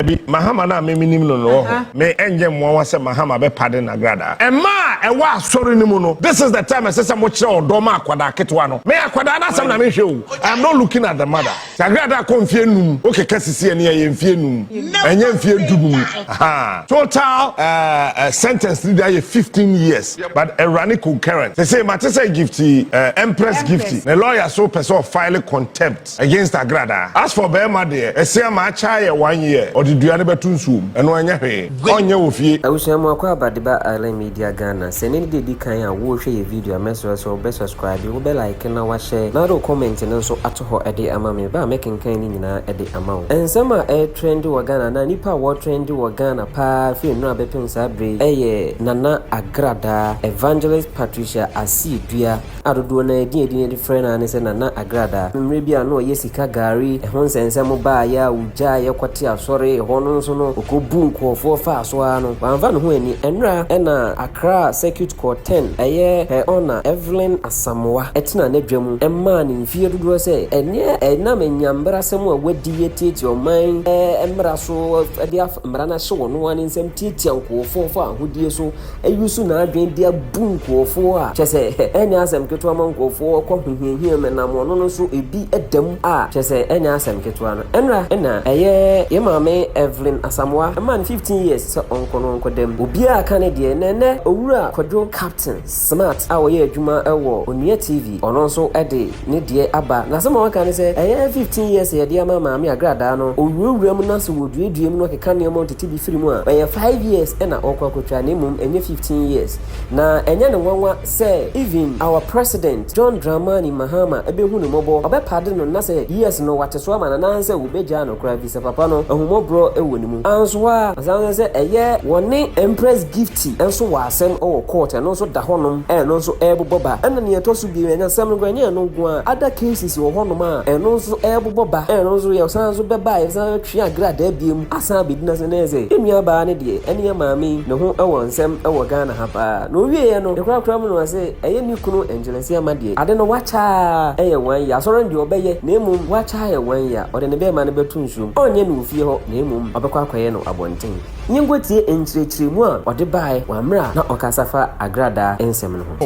Daabi, Mahama no a me menim no no wɔ hɔ. Me ɛnyɛ mmoawa sɛ Mahama bɛpade n'agradaa. Mmaa a ɛwɔ asɔre no mu no, this is the time ɛsɛ sɛ mokyerɛ ɔdɔ ma akwadaa ketewa no. Me akwadaa no asɛm na mehwɛ o. I am not looking at the mother. Sɛ agradaa kɔ mfeɛ num, wokeka sisi ani ɛyɛ mfeɛ num, ɛnyɛ mfeɛ dunum. Ahaa. Total eh, eh, sentence no deɛ ayɛ 15 years, but ɛrane concurrent. Sesei mate sɛ Gifty, eh, Empress Gifty, ne lawyer so pɛ sɛ ɔfile contempt. Against agradaa. As for bɛɛma deɛ, ɛse ama akyɛ ayɛ one year, ɔde dua no bɛto nsuo mu. Ɛno ɛnyɛ hwee. Ɔnyɛ wɔ fie. Abusua mu akɔ aba de ba Island Media Ghana. Sɛ ɛnɛ ne da edi kan a worehwɛ yɛ video a mɛsrɛ sɛ wobɛ subscribe, wobɛ like na wahyɛ na wode wo comment no nso ato hɔ de ama me. Meba a mɛkenkan ne nyinaa de ama wo. Nsɛm a ɛretrend wɔ Ghana anaa nnipa a wɔretrend wɔ Ghana paa firi nnora bɛpem saa bere yi yɛ Nana Agradaa, Evangelist Patricia Asiedua, a dodoɔ no ara din a yɛde frɛ no ara ne sɛ Nana Agradaa. Mmerɛ bi a na ɔyɛ sika gari ho nsɛnsɛm baeɛ a ɔgyaeɛ kɔte asɔre hɔ no nso no, ɔkɔbuu nkurɔfoɔ faa so ara no, wamfa ne ho anni. Ɛnnora na Accra Circuit Court 10, ɛyɛ Her Honour Evelyn Asamoah tenaa n'adwa mu maa no mfeɛ dodoɔ sɛ ɛneɛ ɛnam anyambrasɛm a wadi atiatia ɔman mmara so de mmara no ahyɛ ɔno ara ne nsam tiatia nkurɔfoɔ fa ahodie so Ayi so n'adwene de abu nkurɔfoɔ a, kyerɛ sɛ, ɛnyɛ asɛm ketewa ma nkurɔfoɔ kɔ ahohiahia mu ɛnam ɔno no so ebi da mu a, kyerɛ sɛ, ɛnyɛ asɛm ketewa no. Ɛnora na ɛyɛ yɛn maame Evelyn Asamoah ɛmaa no 15 years sɛ ɔnkɔ no ɔnkɔda mu. Obiara ka ne deɛ na ɛnɛ Owura Kwadwo Captain Smart a ɔyɛ adwuma wɔ Onua TV ɔno nso de ne deɛ aba. N'asɛm a waka ne sɛ, ɛyɛ 15 years a yɛde ama Maame Agradaa no, ɔwurawura mu na sɛ wɔduadua mu na ɔkeka nneɛma ɔtete bi firi mu a, ɛyɛ 5 years na ɔrekɔ akɔtwa na mmom ɛnyɛ 15 years. Na ɛnyɛ no nwanwa sɛ even our President John Dramani Mahama bɛhu no mmɔbɔ, ɔbɛpade no na sɛ years no wate so ama no anaasɛ wɔbɛgyaa no koraa efisɛ papa no ahummɔborɔ wɔ ne mu. Anso a, ɔsan nso sɛ ɛyɛ wɔne Empress Gifty nso wɔ asɛm wɔ court, ɛno nso da hɔnom a ɛno nso ɛrebobɔ ba. Ɛna nea ɛtɔ so bio, ɛnyɛ asɛm no koraa, ɛnyɛ ɛno nko ara, other cases wɔ hɔnom a ɛno nso ɛrebobɔ ba, ɛno nso yɛsan nso bɛba a yɛsan bɛtwe agradaa biom asan abɛdi n'asɛm na ɛyɛ sɛ yɛn nuabaa no deɛ ɛne yɛn maame yi ne ho wɔ nsɛm wɔ Ghana ha paa. Na ɔwieɛ no, ne korakora mu no ɔse ɛyɛ ne kunu Angel Asiamah deɛ ade no wakyɛ ara ɛyɛ one year, asɔre no deɛ ɔbɛyɛ na mmom wakyɛ ayɛ one year, ɔde ne bɛɛma no bɛto nsuom, ɔnyɛ no wɔ fie hɔ na mmom ɔbɛkɔ akɔyɛ no abɔnten. Yɛnkɔtie nkyerɛkyerɛmu a ɔde baeɛ wɔ mmerɛ a na ɔkasa fa agradaa nsɛm no ho.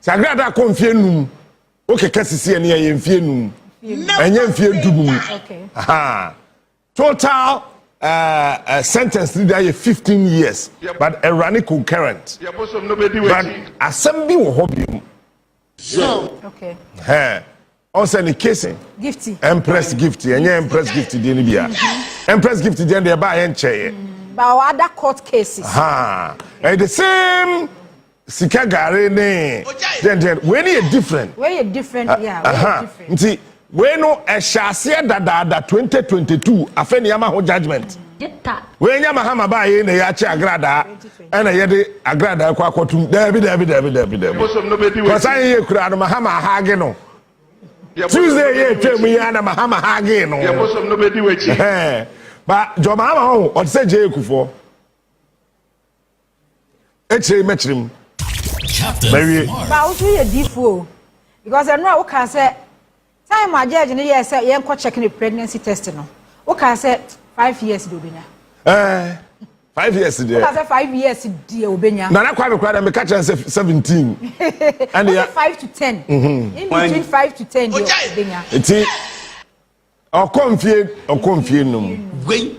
Sɛ agradaa kɔ mfeɛ num, wokeka sisi ani ɛyɛ mfeɛ num, ɛnyɛ mfeɛ dunum. Total uh, uh, sentence ni de ayɛ 15 years, but ɛrane concurrent. But asɛm bi wɔ hɔ biom. Ɔn sɛ ne case Gifty. Empress Gift ɛnyɛ Empress Gift deɛ no bia. Empress Gift deɛ deɛ ɛbaa yɛ nkyɛeɛ. But other court cases. Ha ɛyɛ the same sika gari ne deɛ deɛ wei ne yɛ different. Wei yɛ different yeah wei yɛ different. Nti wei no ɛhyɛ aseɛ dadaada 2022 afei ne yɛama ho judgement. Wei nyɛ Mahama baa yei na yɛakye agradaa ɛna yɛde agradaa kɔ akɔtum daabi daabi daabi daabi daabi kɔsa yɛ kura no Mahama ahage no Tuesday yɛ atwa mu yi ana Mahama hage no ba John Mahama ho ɔte sɛ J.A. Kufuor ekyire mɛkyerɛ mu mɛwie. Ba woso yɛ diifoɔ because ɛno a woka sɛ Time a judge no yɛɛ sɛ yɛnkɔ check ne pregnancy test no, wokaa sɛ 5 years de obenya. Eh, 5 years deɛ. Wokaa sɛ 5 years deɛ obenya. Nana Kwame koraa deɛ meka kyerɛ sɛ 17. Ɛne ya. 5 to 10. In between 5 to 10 deɛ obenya. Nti ɔkɔ mfie 5.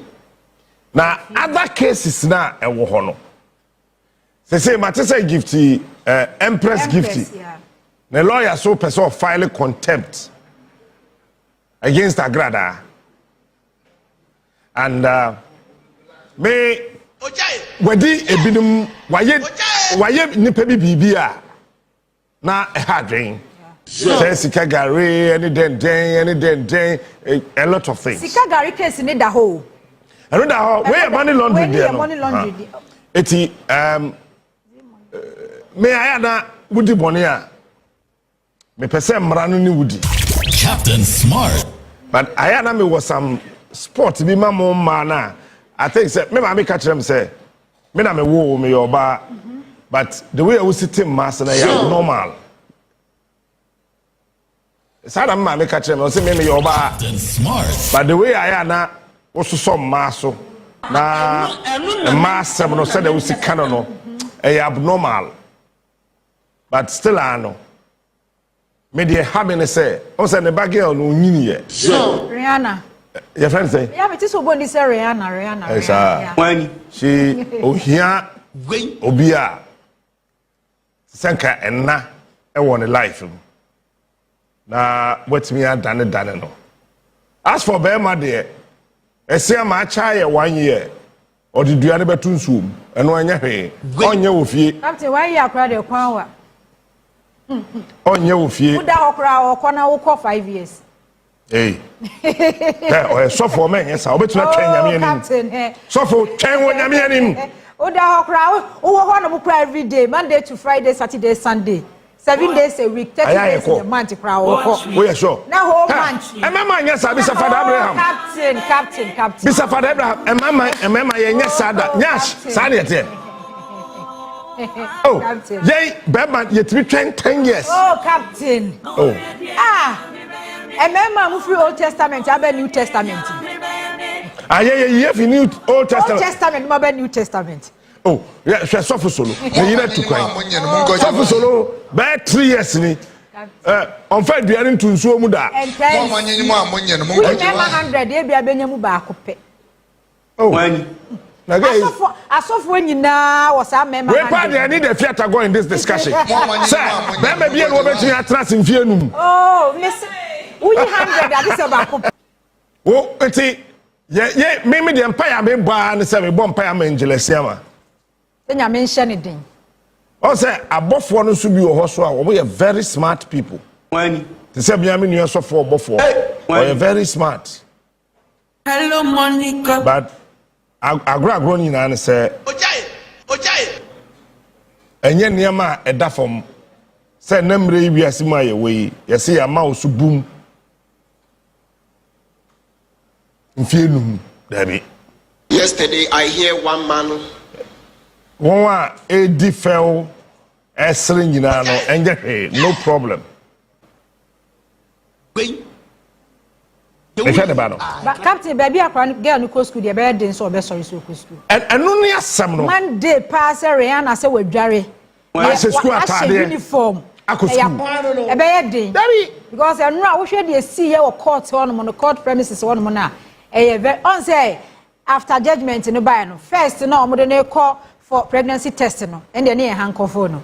Na other cases na ɛwɔ hɔ no. Sese mate sɛ Gifty Empress Gifty. Ne lawyer so pɛ sɛ ɔfile contempt against Agradaa and me wadi ebinom wayɛ wayɛ nipa bi biribi a na ɛha adwen sɛ sika gari ɛne dɛndɛn ɛne dɛndɛn, a lot of things. Sika gari case ne da hɔ o. Ɛno da hɔ, wei yɛ money laundry deɛ no. Money laundry deɛ. Eti me ayɛ na wodi bɔne a mepɛ sɛ mmara no ne wodi. Captain Smart. But ayɛ na mewɔ some sport bi ma mo mmaa no a I think sɛ me maame ka kyerɛ m sɛ me na mewo meyɛ ɔbaa, but the way a wosi te mmaa se no yɛ abnormal. Saa na me maame ka kyerɛ me, ɔsɛ me meyɛ ɔbaa, Captain Smart. but the way ayɛ a na wososɔ mmaa so. Na mmaa asɛm no, sɛdeɛ wosi ka no, ɛyɛ abnormal, but still ano me deɛ ha me ne sɛ ɔn sɛ ne ba girl no onyini yɛ. Rihanna. Yɛfrɛ no sɛ Ya, mete sɛ obɔ ni sɛ Rihanna, Rihanna. Ɛ saa. Rihanna. She ohia obi a sɛ nka ɛna ɛwɔ ne life mu na watumi adane dane no. As for bɛrima deɛ, ɛsi ama akyɛ ayɛ one year, ɔde dua no bɛto nsuo mu, ɛno ɛnyɛ hwee, ɔnyɛ wɔ fie. Captain, one year koraa deɛ, kwan wa. Ɔnyɛ wɔ fie. Woda hɔ koraa, ɔkɔ na wokɔ 5 years. Ee, ɛ ɔyɛ sɔfo, ɔmɛ nyɛ saa, ɔbɛtumi atwɛn Nyame anim. Captain, eh. Sɔfo, twɛn wɔ Nyame anim. Woda hɔ koraa, wowɔ hɔ nom koraa every day, Monday to Friday, Saturday, Sunday, 7 days a week, 30 Ayɛ ayɛ days in kɔ. a month koraa, wɔkɔ. Woyɛ sure? Na whole month. Ɛmɛma nyɛ saa, bisa Father Abraham. Captain, captain, captain. Bisa Father Abraham. Ɛmɛma, ɛmɛma yɛnyɛ saa da. Nyash, saa ne yɛteɛ. Oh. Captain. Yɛn bɛrima yɛtumi twɛn 10 years. Oh, captain. Oh. Ah, mmarima a mofiri Old Testament aba New Testament. Ayɛ yɛ yie fi New Old Old Testament. Testament mo aba New Testament. Oh, yɛ hwɛ sɔfo solo ne yere tu kwan. Sɔfo solo bɛyɛ 3 years ni ɛ ɔnfɛ aduane nto nsuo mu da. Ɛntɛn woyi mmarima 100, ebi abɛnya mu baako pɛ. Oh, na guys. Asɔfoɔ nyinaa wɔ saa mmarima Wei pa 100. deɛ, I need a theatre go in this discussion sɛ bɛrima bi yɛ no wɔbɛtumi atena ase mfie 5. Oh, miss, woyi 100 ade sɛ baako pɛ. Wo nti yɛ yɛ mímí deɛ, mpa yɛ a mi bɔ ara ne sɛ mi bɔ mpa yɛ ama Angel Asiama. Sɛ Nyame nhyɛ ne den. Ɔn sɛ abɔfoɔ no nso bi wɔ hɔ so a wɔn yɛ very smart people, te sɛ bia mi nua sɔfoɔ ɔbɔfoɔ, ɔyɛ very smart. Hello, Monica. But agorɔ agorɔ no nyinaa ne sɛ ɛnyɛ nneɛma a ɛda fam sɛ ɛnɛ mmerɛ yi wiase mu a yɛwɔ yi, yɛsɛ yɛama wo so bum mfie 5, daabi. Yesterday, I hear one man. Wɔn a ɛdi fɛw ɛsere nyinaa no, ɛnyɛ hwee, no problem. Mehwɛ ne ba no. But captain, baabi akora no, girl no kɔ school deɛ, ɛbɛyɛ den sɛ ɔbɛsɔre sɛ ɔkɔ school. Ɛno ne asɛm no. Monday paa sɛ Rihanna sɛ wadware. Ahyɛ school Ahyɛ ataadeɛ. uniform. Akɔ school. Ɛbɛyɛ den. Dabi. Because ɛno a wohwɛ deɛ si yɛ wɔ court hɔnom no, court premises hɔnom no a, ɛyɛ very ɔn sɛ after judgement no baeɛ no, first na wɔde no kɔ for pregnancy test no, ɛnna ne yɛ handcuff no,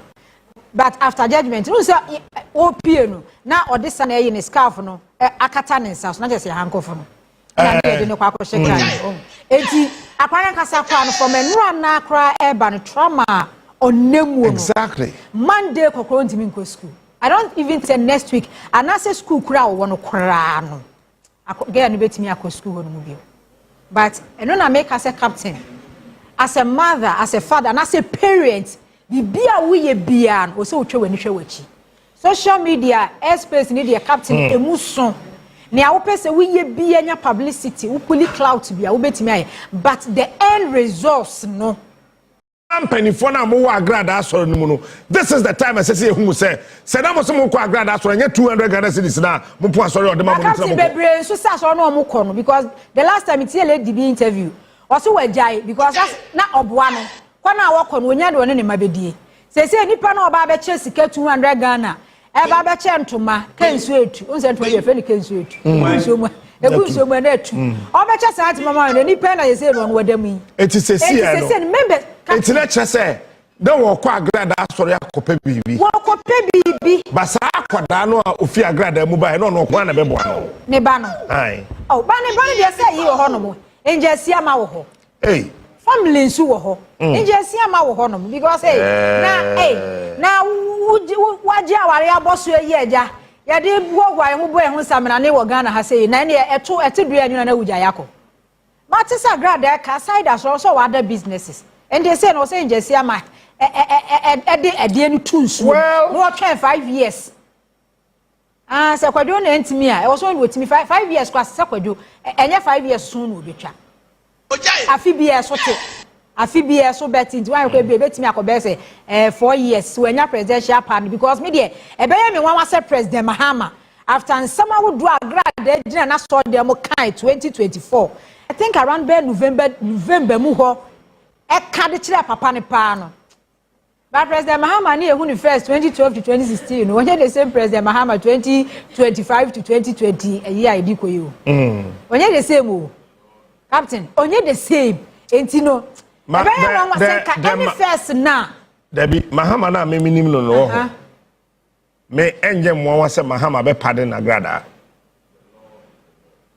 but after judgement no sɛ wɔpie no na ɔde sa na ɛyi ne scarf no akata ne nsa so na kyerɛ sɛ yɛ handcuff no na ne yɛde no kɔ akɔhyɛ kaa no. Eti akwaraa nkasa koraa no, from nnura naa koraa ɛreba no, trauma a ɔnam mu no. Monday kɔkɔrɔ ntumi nkɔ school. I don't even say next week anaasɛ school koraa a wɔwɔ no koraa no, girl no bɛtumi akɔ school hɔ no mu bio. But ɛno na meka sɛ, captain, as a mother, as a father anaasɛ parent, biribi a woyɛ biara no, wɔsɛ wotwa w'ani hwɛ w'akyi. Social media airspace ni deɛ, captain, emu so nea wopɛ sɛ woyɛ bia nya publicity, wopuli clout bi a wobɛtumi ayɛ, but the end results no. Mpanimfoɔ no a mowɔ Agradaa asɔre no mu no, this is the time ɛsɛ sɛ yɛhu mu sɛ na mo sɛ mokɔ Agradaa asɔre, ɛnyɛ 200 Ghana cedis na mopo asɔre a ɔde ma mo no Captain, ntina mokɔ. Bebree nso sɛ asɔre no ɔmo kɔ no, because the last time tie lady bi interview, ɔso wagyae because na ɔboa no kɔ no a wɔkɔ no, onya de ɔne ne mma bɛdie. Sese nipa na ɔba abɛkyɛ sika 200 Ghana, ɛba abɛkyɛ ntoma kɛnsuo etu nsɛ ntoma yɛ fɛ ne kɛnsuo etu egu nsuo mu, egu nsuo mu ɛna etu, ɔbɛkyɛ saa ntoma ma no nipa na sese no ɔno wɔda mu yi. Eti sɛsi yɛ Eti sese no no members. Eti na kyerɛ sɛ na wɔkɔ Agradaa asɔre akɔpɛ biribi. Wɔkɔpɛ biribi. Ba saa akwadaa no a ofi Agradaa mu ba, ɛna ɔno ɔko ana bɛboa no. Ne ba no. Ayi. Ɔ ba ne ba no deɛ, sɛ yi wɔ hɔ nom, ngyɛsi ama wɔ hɔ. Ei. Family nso wɔ hɔ, ngyɛsi ama wɔ hɔ nom, because hey, na hey, na wo wagye aware abɔ so eyi, agya yɛde buohua yɛn ho bɔ yɛn ho nsamina ne wɔ Ghana ha sɛ yi na ɛne ɛto ɛte dua nwuna na wugya yakɔ mate sɛ Agradaa ka side asɔrɔ sɛ ɔwɔ other businesses, nti sɛ na ɔsɛ ngyɛsi ama ɛ ɛ ɛ ɛde ɛdeɛ no tu nsuo na wɔtwɛn 5 years. Ah, sɛ Kwadwo na ntumi a ɛwɔ so na wɔtumi 5 years kora sɛ Kwadwo ɛnyɛ 5 years so na obetwa afi bi ɛso te afi bi ɛso bɛti, nti wɔn ayɛ bi ebetumi akɔ bɛyɛ sɛ 4 years so ɛnya presidential pardon, because mi deɛ, ɛbɛyɛ mi nwanwa sɛ President Mahama, after nsɛm ahodoɔ a Agradaa gyina n'asɔ deɛ mo kan 2024. I think around bɛɛ November mu hɔ, ɛka de kyerɛ papa ne paa no. But President Mahama ne ehu ne first 2012 to 2016 no, wɔnyɛ the same President Mahama 2025 to 2020 ɛyi a yɛdi kɔ yi o. Wɔnyɛ the same o, Captain, ɔnyɛ the same. Enti no ɛbɛyɛ wɔn wa sɛ nka ɛne first na. Dabi, Mahama na mi nim no wɔ hɔ, me ɛnyɛ mmoawa sɛ Mahama bɛ pardon Agradaa.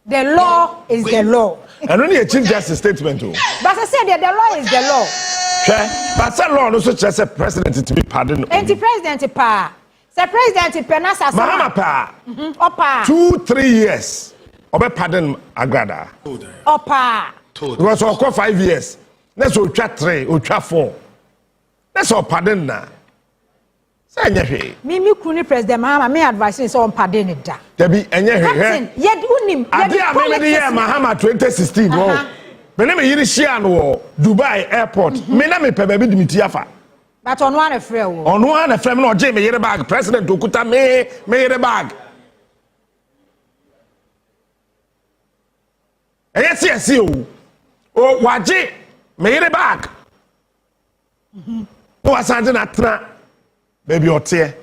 The law is the law. Ɛno ne yɛ Chief Justice statement o. But sɛ deɛ, the law is the law. Hwɛ, but sɛ law no so kyerɛ sɛ president tumi pardon. Enti president paa, sɛ president pɛ na sasa. Mahama paa. Ɔpaa. 2, 3 years, ɔbɛ pardon Agradaa. Ɔpaa. Because ɔkɔ 5 years na sɛ otwa three, otwa four, na sɛ ɔpardon na sɛ ɛnyɛ hwee. Mi kunu ne President Mahama, mi advice ne sɛ ɔmpardon ne da. Dabi, ɛnyɛ hwee, hwɛ. Captain, yɛde unim. Ade a mímí de yɛ Mahama 2016 wɔ me ne me yere hyia no wɔ Dubai airport, me na me pɛ baabi de me ti afa. But ɔno ara na frɛ wo. Ɔno ara na frɛ mi na ɔgye me yere bag. President okuta me yere bag. Ɛyɛ si ɛsi o, wagye me yere bag na wasan de na tena baabi ɔteɛ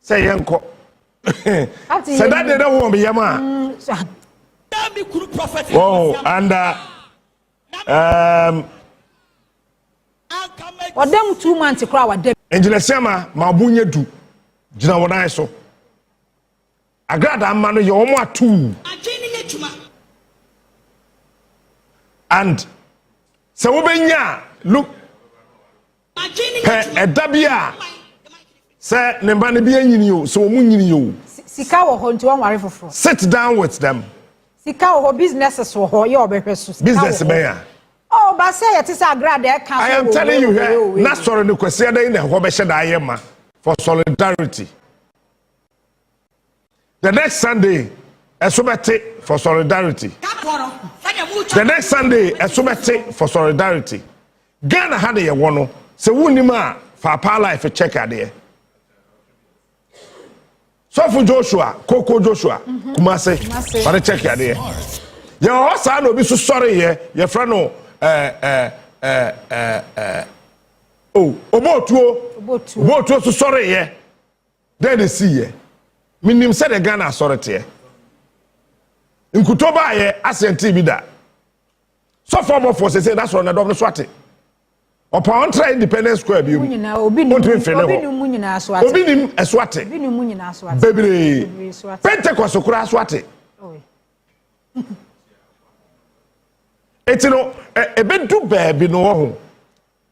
sɛ yɛn nkɔ sɛ dade na wɔ me yam a. Oh, and Ɔdam 2 months koraa wadam. Ngyinasiama ma ɔbo nye du gyina wɔn nan so. Agradaa mma no yɛ wɔn atuu and sɛ wobɛnya a, look, pɛ ɛda bi a sɛ ne mba no bi anyini o, sɛ wɔn nyini o. Sika wɔ hɔ nti wɔn ware foforɔ. Sit down with them. Sika wɔ hɔ, businesses wɔ hɔ, yɛ ɔbɛhwɛ so. Business bɛn a? Oh, ba sɛ yɛte sɛ Agradaa ɛka so. I am telling you, hwɛ, na sɔrɔ ne kwasi adan na ɛhɔ bɛhyɛ da ayɛ ma for solidarity. The next Sunday ɛso bɛte for solidarity. The next Sunday ɛso bɛte for solidarity. Ghana ha de yɛwɔ no sɛ wunnim a, fa pa life check adeɛ. Sɔfo Joshua Koko Joshua Kumase, fa ne check adeɛ. Yɛwɔ hɔ saa na obi so sɔre yɛ, yɛfrɛ no ɛɛ ɛɛ ɛɛ ɛɛ o Obotuo. Obotuo so sɔre yɛ dɛn na esi yɛ. Minim sɛdeɛ Ghana asɔre teɛ. Nkuto baayɛ asɛnti bi da sɔfo ɔbɔfoɔ sese n'asɔrɔ na dɔm no so ate ɔpa ɔntra Independence Square bi mu. Ɔntumi nfele hɔ. Obi nim ɛso ate bebree. Pentecost koraa so ate. Eti no ebedu baabi no wɔ ho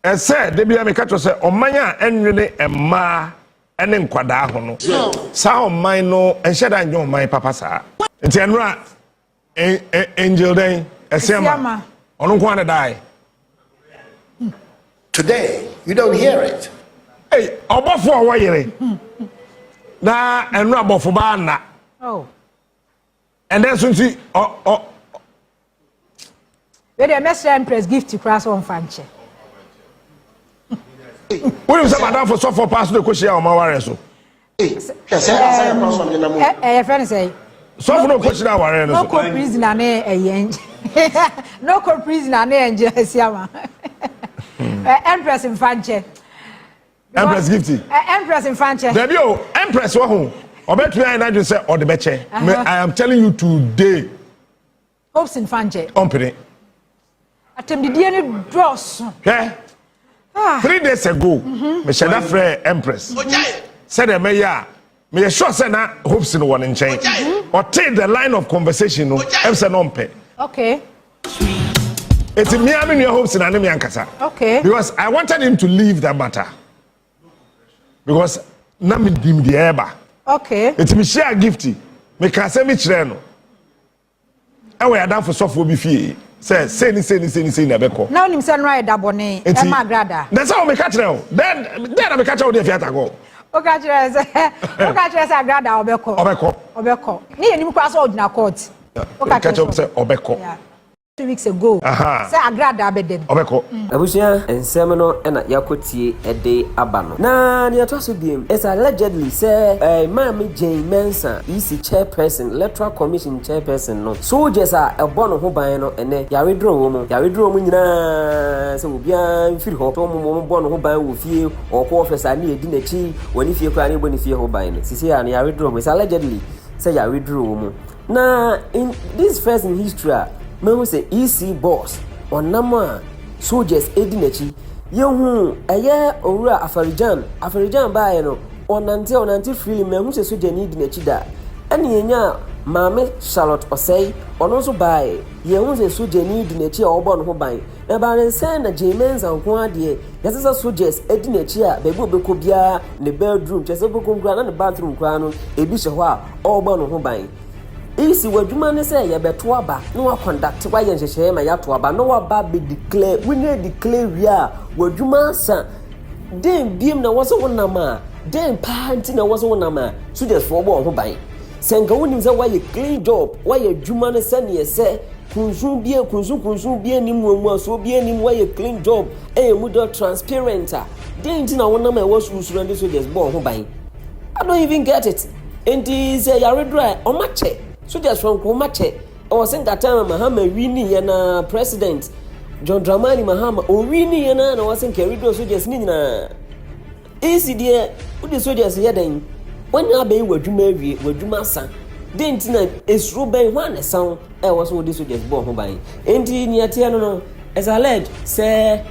ɛsɛ debi a meka kyerɛ sɛ ɔman a ɛnwene mmaa ɛne nkwadaa ho no, saa ɔman no ɛnhyɛ da nyɛ ɔman papa saa. Nti ɛnora Angel dɛn Ɛsɛma ɔno nko ara na dae. Today, you don't hear it. Hey, ɔbɔfo a ɔwɔ yere na ɛnora abɔfo baa nna ɛnɛ nso nti ɔ ɔ. Wei deɛ, mɛsrɛ Empress Gift koraa sɛ ɔmfa nkyɛ. Wonim sɛ madamfo sɔfo paa so de kɔhyia ɔma awareɛ so. Ɛyɛ fɛ ne sɛ. Sɔfo no kɔhyia awareɛ no so. No co prisoner ne ɛyɛ no co prisoner ne ɛngyɛ Asiama. Empress mfa nkyɛ. Empress Gift. Empress mfa nkyɛ. Dabi o, Empress wɔ ho ɔbɛtumi ayɛ n'adwene sɛ ɔde bɛkyɛ. I am telling you today. Hopes mfa nkyɛ. Ɔmpene. Atɛmdidie no dɔɔso. Hwɛ, 3 days ago mehyɛ da frɛ Empress sɛdeɛ mɛyɛ a meyɛ sure sɛ na Hopes no wɔ ne nkyɛn. Ɔtee the line of conversation no ɛm sɛ na ɔmpɛ. Eti mmea me nua Hopes na ne me ankasa. Because I wanted him to leave that matter because na me nim deɛ ɛɛba. Eti me hyia Gifty, meka asɛm bi kyerɛ no ɛwɔ yɛ adamfo sɔfoɔ bi fie sɛ sei ne sei ne sei ne sei na ɛbɛkɔ. Na onim sɛ nnora yɛ da bɔne ɛma Agradaa. Na sɛ wɔn meka kyerɛ o, dɛn dɛn na meka kyerɛ o deɛ fiata kɔ. Woka kyerɛ sɛ Agradaa ɔbɛkɔ. Ɔbɛkɔ. Ɔbɛkɔ ne yɛ nim koraa sɛ ɔgyina court. Woka kyerɛ sɛ ɔbɛkɔ. 2 weeks ago sɛ Agradaa bɛdɛm. Ɔbɛkɔ. Abusua, nsɛm no ɛna yɛakɔtie ɛde aba no. Na deɛ ɛtɔ so biem, it's allegedly sɛ Maame Jane Mensa, EC chairperson, Electoral Commission chairperson no, soldiers a ɛbɔ ne ho ban no, ɛnɛ yɛaredorɔ wɔ mu, yɛaredorɔ mu nyinaa sɛ obiara mfiri hɔ sɛ wɔn bɔ ne ho ban wɔ fie. Ɔkɔ office a, ne yɛdi n'akyi wɔ ne fie koraa, ne yɛbɔ ne fie ho ban no. Sisi a no, yɛaredorɔ mu. It's allegedly sɛ yɛaredorɔ wɔ mu. Na in this first in history a mehu sɛ EC boss ɔnam a soldiers edi n'akyi. Yɛhu ɛyɛ Owura Afari-Gyan. Afari-Gyan baeɛ no, ɔnante, ɔnante freely, mehu sɛ sogyani di n'akyi da. Ɛne yɛnya Maame Charlotte Osei, ɔno nso baeɛ, yɛhu sɛ sogyani di n'akyi a ɔrebɔ ne ho ban. Na baare nsɛn na Jean Mensa nko adeɛ yɛsɛ sɛ soldiers adi n'akyi a baabi a ɔbɛkɔ biara, ne bedroom kyerɛ sɛ ɔbɛkɔ koraa na ne bathroom koraa no, ebi hyɛ hɔ a ɔrebɔ ne ho ban. Esi w'adwuma ne sɛ yɛbɛto aba na waconduct, wayɛ nhyehyɛeɛ ma yɛato aba na waba abɛdeclare. Wonya declare wie a, w'adwuma asa. Den biem na wɔsɛ wonam a, den paa nti na wɔsɛ wonam a sogyasfoɔ bɔ wɔn ho ban? Sɛ nka wonim sɛ woayɛ clean job, woayɛ adwuma no sɛneɛ sɛ kunsun bie kunsun kunsun bie nim muamuasoɔ bie nim, woayɛ clean job, ɛyɛ mu dɔ transparent a, den nti na wonam a ɛwɔ surusuru de soldiers bɔ wɔn ho ban? I don't even get it. Nti sɛ yaredoro a ɔma kyɛ soldiers fɔ nko ɔma kyɛ ɛwɔ sɛ nkata Mahama wi ni yɛ na President John Dramani Mahama owi ni yɛ na wɔsɛ nka yaredoro soldiers ne nyinaa. Esi deɛ wode soldiers yɛ dɛn? Wɔn nyinaa bɛyi wɔ adwuma awie, wɔ adwuma asa. Den nti na esuro bɛn hɔ a na ɛsan ɛwɔ so wode soldiers bɔ ho ban? Nti nea teɛ no, ɛsɛ alleged sɛ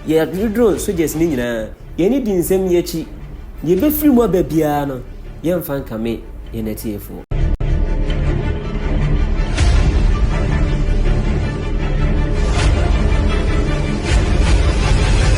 yɛdodoro soldiers ne nyinaa. Yɛne di nsɛm yi akyi, yɛbɛfiri mu aba biara no, yɛmfa nkame yɛn atiefoɔ.